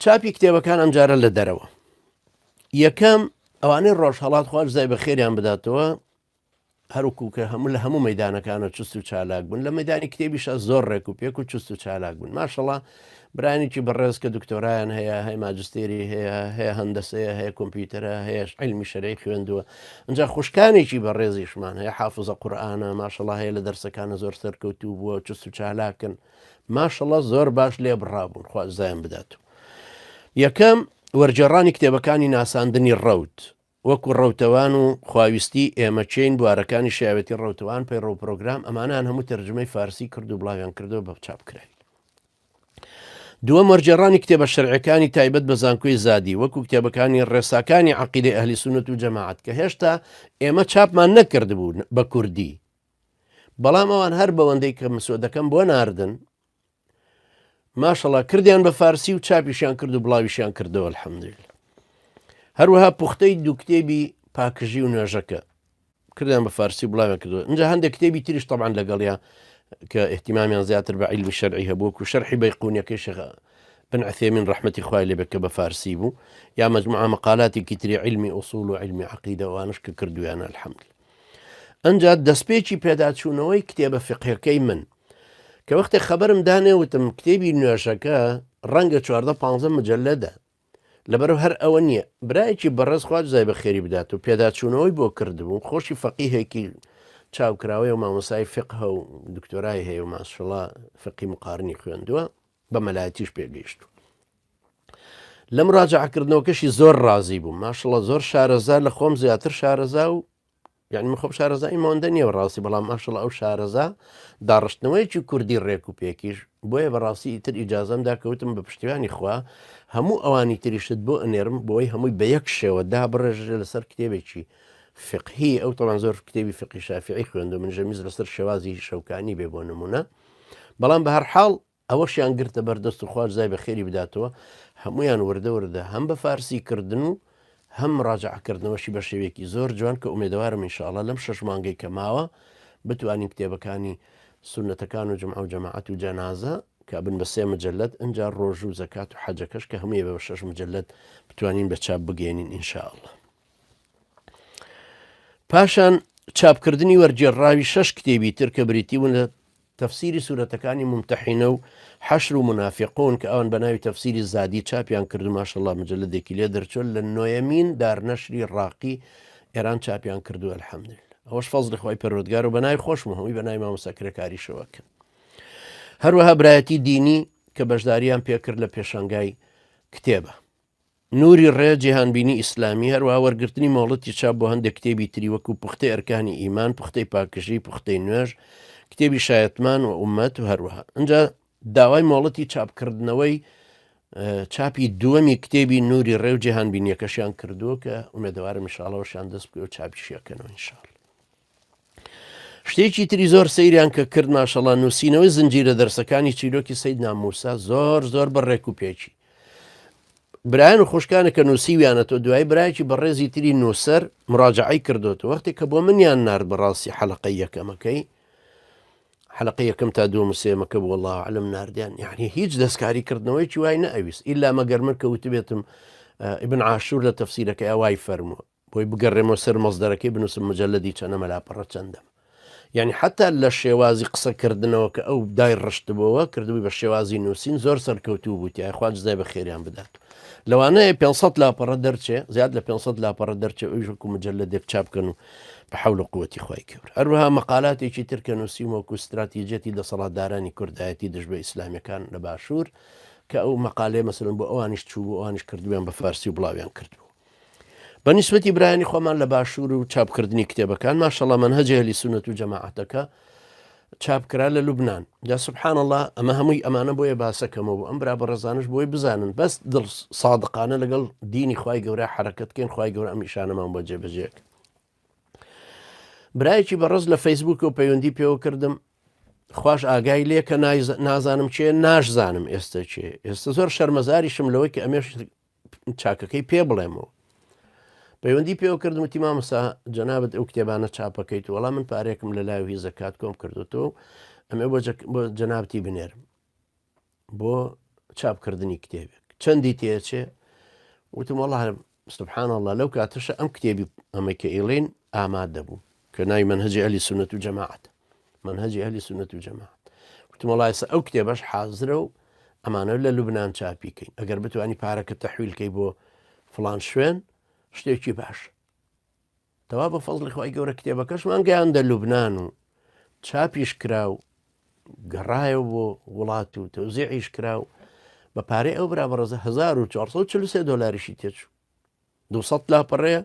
چاپی کتێبەکان ئەمجارە لە دەرەوە. یەکەم ئەوانەی ڕۆژهەڵات خوا جزای بەخێریان بداتەوە هەروکو کە هەموو لە هەموو مەدانەکانە چست و چالاک بوون لە مەدانی کتێبیشە زۆر ڕێک و پێک و چست و چالاک بوون ماشەڵا برانێکی بەڕێز کە دکتۆرایان هەیە هەیە ماجستێری هەیە هەیە هەندەسەیە هەیە کۆمپیوتەرە هەیە علمی شەرعی خوێندووە ئەجا خوشکانێکی بەڕێزیشمان هەیە حافزە قورئانە ماشەڵا هەیە لە دەرسەکانە زۆر سەرکەوتوو بووە چست و چالاکن ماشەڵا زۆر باش لێ بڕابوون خوا جزایان بدات یەکەم وەرگێڕانی کتێبەکانی ناساندنی ڕەوت وەکو ڕەوتەوان و خواویستی ئێمە کێین بوارەکانی شیاوێتی ڕەوتەوان پەیڕەو پرۆگرام ئەمانەیان هەموو تەرجومەی فارسی کرد و بڵاویان کردەوە بە چاپکراوی. دووەم وەرگێڕانی کتێبە شەرعیەکانی تایبەت بە زانکۆی زادی وەکو کتێبەکانی ڕێساکانی عەقیدەی ئەهلی سوننەت و جەماعەت کە هێشتا ئێمە چاپمان نەکردبوو بە کوردی بەڵام ئەوان هەر بەوەندەی کە مسۆدەکەم بۆ ناردن ماشەڵا کردیان بە فارسی و چاپیشیان کرد و بڵاویشیان کردەوە الحمدلله هەروەها پوختەی دوو کتێبی پاکژی و نوێژەکە کردیان بە فارسی بڵاویان کردو اینجا هەندێک کتێبی تریش طبعا لەگەڵیا کە اهتمامیان زیاتر بە عیلمی شەرعی هەبوو و شەرحی بەیقونیەکەی شێخ بن عثێمین ڕەحمەتی خوای لێ بێت کە بە فارسی بوو یا مجموعە مقالاتێکی تری عیلمی ئوسوڵ و عیلمی عەقیدە ئەوانش کە کردویانە الحمد ئەنجا دەستپێکی پێداچوونەوەی کتێبە فقهەکەی من کە وەختێ خەبەرم دانێ وتم کتێبی نوێژەکە ڕەنگە 14 15 مجلدە لەبەرو هەر ئەوە نییە برایەکی بەڕێز خوا جزای بە خێری بدات و پێداچوونەوەی بۆ کردبوو خۆشی فەقیهێکی چاوکراوەیە و مامۆسای فقهە و دکتۆرای هەیە و ماشەڵا فقی مقارنی خوێندووە بە مەلایەتیش پێگەیشتوو لە مراجعەکردنەوەکەشی زۆر ڕازی بووم ماشەڵا زۆر شارەزا لە خۆم زیاتر شارەزا و یعنی من خۆم شارەزایی مەوەندە نییە ڕاستی بەڵام ماشەڵا ئەو شارەزا داڕشتنەوەیەکی کوردی ڕێک و پێکیش بۆیە بەڕاستی ئیتر ئیجازەم دا کەوتم بە پشتیوانی خوا هەموو ئەوانی تریشت بۆ ئەنێرم بۆی هەمووی بە یەک شێوە دابڕێژرێ لەسەر کتێبێکی فقهی ئەو تەوان زۆر کتێبی فقی شافعی خوێندو من ژەمیز لەسەر شێوازی شەوکانی بێ بۆ نمونە بەڵام بە هەر حاڵ ئەوەشیان گرتە بەر دەست و خوا جزای بە خێری بداتەوە هەموویان وردە وردە هەم بە فارسی کردن و هەم مراجعە کردنەوەشی بە شێوەیەکی زۆر جوان کە ئومێدەوارم ان شاء اللە لەم شەش مانگەی کە ماوە بتوانین کتێبەکانی سوننەتەکان و جومعە و جەماعەت و جەنازە کە ئەبن بە سێ مجلد ئنجا ڕۆژوو و زەکات و حەجەکەش کە هەمووی بە شەش مجلد بتوانین بە چاپ بگەێنین ان شاء اللە. پاشان چاپکردنی وەرگێڕراوی شەش کتێبی تر کە بریتی بوون لە تەفسیری سورەتەکانی مومتەحینە و حەشر و مونافیقون کە ئەوان بە ناوی تەفسیری زادی چاپیان کرد و ماشەڵڵا مجلدێکی لێ دەرچووە لە نۆیەمین دارنەشری ڕاقی ئێران چاپیان کردووە الحمدللە ئەوەش فەزڵی خوای پەروەردگار و بە ناوی خۆشم و هەمووی بە ناوی مامۆستا کرێکاریشەوە کرد هەروەها برایەتی دینی کە بەشداریان پێکرد لە پێشانگای کتێبە نوری ڕێ، جیهانبینی ئیسلامی، هەروەها وەرگرتنی مۆڵەتی چاپ بۆ هەندێک کتێبی تری وەکو پوختەی ئەرکانی ئیمان، پوختەی پاکژی، پوختەی نوێژ، کتێبی شایەتمان و ئوممەت و هەروەها. ئنجا داوای مۆڵەتی چاپکردنەوەی چاپی دووەمی کتێبی نوری ڕێ و جیهانبینیەکەشیان کردووە کە ئومێدەوارم ئینشاڵڵا دەست بکەوێت چاپیشی ئەکەنەوە ئینشاڵڵا. شتێکی تری زۆر سەیریان کە کرد ماشەڵا نووسینەوەی زنجیرە دەرسەکانی چیرۆکی سەیدنا موسا زۆر زۆر بە ڕێک و پێکی برایان و خوشکانە کە نووسیویانەتەوە دوای برایەکی بەڕێزی تری نووسەر مراجعەی کردوتەوە وەختێک کە بۆ منیان نارد بەڕاستی حەلقەی یەکەمەکەی حەلقەی یەکەم تا دووەم و سێیەمەکە بوو والله اعلم ناردیان یعنی هیچ دەستکاری کردنەوەیکی وای نەئەویست ئیلا مەگەر من کە وتبێتم ابن عاشور لە تەفسیرەکەی وای فەرمووە بۆی بگەڕێمەوە سەر مەسدەرەکەی بنووسم مجلدی چەنەمە لاپەڕە چەندەم یعنی حتا لە شێوازی قسەکردنەوە کە ئەو دای ڕشتبەوە کردبووی بە شێوازی نووسین زۆر سەرکەوتوو بوو تای خوا جزای بە خێریان بدات لەوانەیە 500 لاپەڕە دەرچێ زیاد لە 500 لاپەڕە دەرچێ ئەویش وەکو مجلدێک چاپ بکەن و بە حەول و قوتی خوای گەورە هەروەها مەقالاتێکی تر کە نووسیم وەکو ستراتیجیەتی دەسەڵاتدارانی کوردایەتی دژ بە ئیسلامیەکان لە باشوور کە ئەو مەقالەیە مەسەلەن بۆ ئەوانیش چوو بۆ ئەوانیش کردویان بە فارسی و بڵاویان کردبوو بە نیسبەتی برایانی خۆمان لە باشوور و چاپکردنی کتێبەکان ماشەڵا مەنهەجی ئەهلی سوننەت و جەماعەتەکە چاپ کرا لە لوبناان جا سبحان الله ئەمە هەمووی ئەمانە بۆیە باسەکەمەوە بۆ ئەم برا بەڕێزانش بۆی بزانن بەس دڵ سادقانە لەگەڵ دینی خوای گەورە حرەکەت بکەین خوای گەورە ئەم ئیشانەمان بۆ جێبەجێک برایەکی بەڕێز لە فەیسبوک و پەیوەندی پێوە کردم خواش ئاگای لێ کە نازانم چێ ناشزانم ئێستا چێ ئێستا زۆر شەرمەزاریشم لەوەی کە ئەمێش چاکەکەی پێ بڵێمەوە پەیوەندی پێوە کردم وتی مامۆستا جەنابت ئەو کتێبانە چاپەکەیت وەڵام من پارێکم لە لای هی زەکات کۆم کردوتەوە ئەمێ بۆ جەنابتی بنێرم بۆ چاپکردنی کتێبێک. چەندی تێچێ؟ وتم وەڵا سبحان اللە لەو کاتەشە ئەم کتێبی ئەمەی کە ئیڵین ئامادە بوو کە ناوی مەنهەجی ئەهلی سوننەت و جەماعەت مەنهەجی ئەهلی سوننەت و جەماعەت وتم وەڵا ئێستا ئەو کتێبەش حازرە و ئەمانە لە لوبناان چاپی کەین ئەگەر بتوانی پارەکە تەحویلکەی بۆ فڵان شوێن شتێکی باش تەوا بە فەزڵی خوای گەورە کتێبەکەشمان گەیاندە لوبناان و چاپیش کرا و گەڕایەوە بۆ وڵات و تەوزیعیش کرا و بە پارەی ئەو برا بەڕێزە 1443 دۆلاریشی تێچوو 200 لاپەڕەیە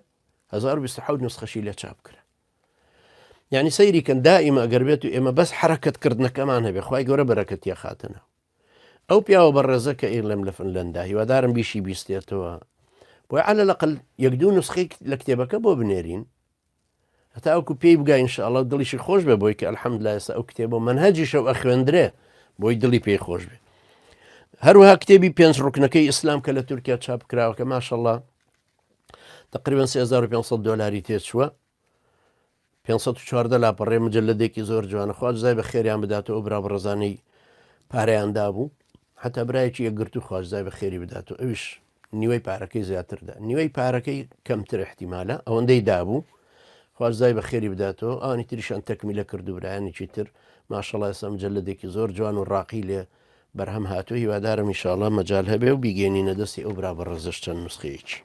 1027 نسخەشی لە چاپ کرا یعنی سەیری کەن دائیمە ئەگەر بێت و ئێمە بەس حرەکەت کردنەکەمان هەبێ خوای گەورە بەرەکەتیە خاتنە ئەو پیاوە بەڕێزە کە ئیرلم لە فنلەندا هیوادارم بیشی بیستێتەوە بۆی عەلە لەقل یەک دوو نسخەی لە کتێبەکە بۆ بنێرین هەتا ئەوکو پێی بگا ئینشاءاللە و دڵیشی خۆش بێ بۆی کە الحمدلله ئێستا ئەو کتێبە و مەنهەجیشە و ئەخوێندرێ بۆی دڵی پێی خۆش بێ هەروەها کتێبی پێنج ڕوکنەکەی ئیسلام کە لە تورکیا چاپ کراوە کە ماشەڵڵا تقریبا 3500 دۆلاری تێچووە 514 لاپەڕێ مجلدێکی زۆر جوانە خوا جزای بە خێریان بداتەوە ئەو برا بەڕێزانەی پارەیان دابوو حتا برایەکی یەکگرتوو خوا جزای بە خێری بداتەوە ئەویش نیوەی پارەکەی زیاتر دا نیوەی پارەکەی کەمتر احتیمالە ئەوەندەی دابوو خوا جزای بە خێری بداتەوە ئەوانی تریشان تەکمیلە کرد و برایانێکی تر ماشەڵا ئێستا مجلدێکی زۆر جوان و ڕاقی لێ بەرهەم هاتوو هیوادارم ئینشاءاللە مەجال هەبێ و بیگەینینە دەستی ئەو برا بەڕێزەش چەند نوسخەیەکی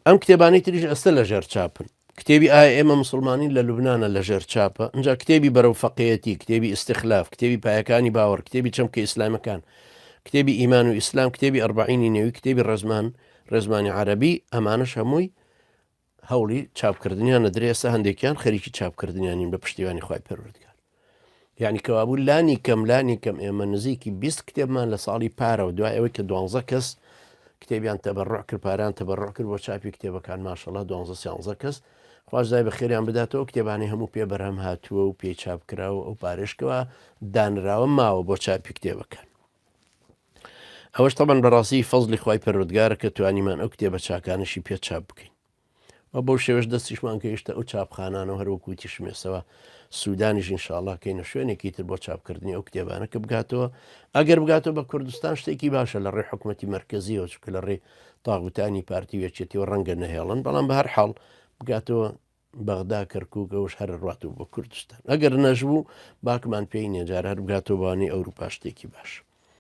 ئەم کتێبانەی تریش ئەستە لە ژێر چاپن کتێبی ئایا ئێمە مسلمانین لە لوبناە لە ژێر چاپە اینجا کتێبی بەرەو فەقەتی کتێبی ئیسیخلاف کتێبی پایەکانی باوەڕ کتێبی چەمکە ئیسلامەکان کتێبی ئیمان و ئیسلام کتێبی ئەربعینی نەوی کتێبی ڕێزمان ڕێزمانی عەربی ئەمانەش هەمووی هەوڵی چاپکردنیان نەدرێ ئێستا هەندێکیان خەریکی چاپکردنیانین بە پشتیوانی خوای پەروەردگار یعنی کەوابوو لانی کەم لانی کەم ئێمە نزیکی 20 کتێبمان لە ساڵی پارەوە دوای ئەوەی کە دوانزە کەس کتێبیان تەبەڕع کرد پاران تەبەڕع کرد بۆ چاپی کتێبەکان ماشەڵا دوانزە سیانزە کەس خوازای بە خێریان بداتەوە کتێبانی هەموو پێ بەرهەم هاتووە و پێی چاپ کراوە ئەو پارێشکەوە دانراوە ماوە بۆ چاپی کتێبەکان ئەوەش تەبەن بەڕاستی فەزلی خوای پەروەردگارە کە توانیمان ئەو کتێبە چاکانەشی پێ چاپ بکەین و بەو شێوەش دەستیشمان گەیشتە ئەو چاپخانانە و هەروەکو وتیشم ئێستەوە سوودانیش ئینشاءاللە کەینە شوێنێکی تر بۆ چاپکردنی ئەو کتێبانە کە بگاتەوە ئەگەر بگاتەوە بە کوردستان شتێکی باشە لە ڕێی حکوومەتی مەرکەزیەوە چونکە لە ڕێی تاغوتانی پارتی و یەکێتیەوە ڕەنگە نەهێڵن بەڵام بە هەر حاڵ بگاتەوە بەغدا کەرکوک ئەوش هەر ڕات و بۆ کوردستان ئەگەر نەشبوو باکمان پێی نیە جار هەر بگاتەوە بەوانەی ئەوروپا شتێکی باش.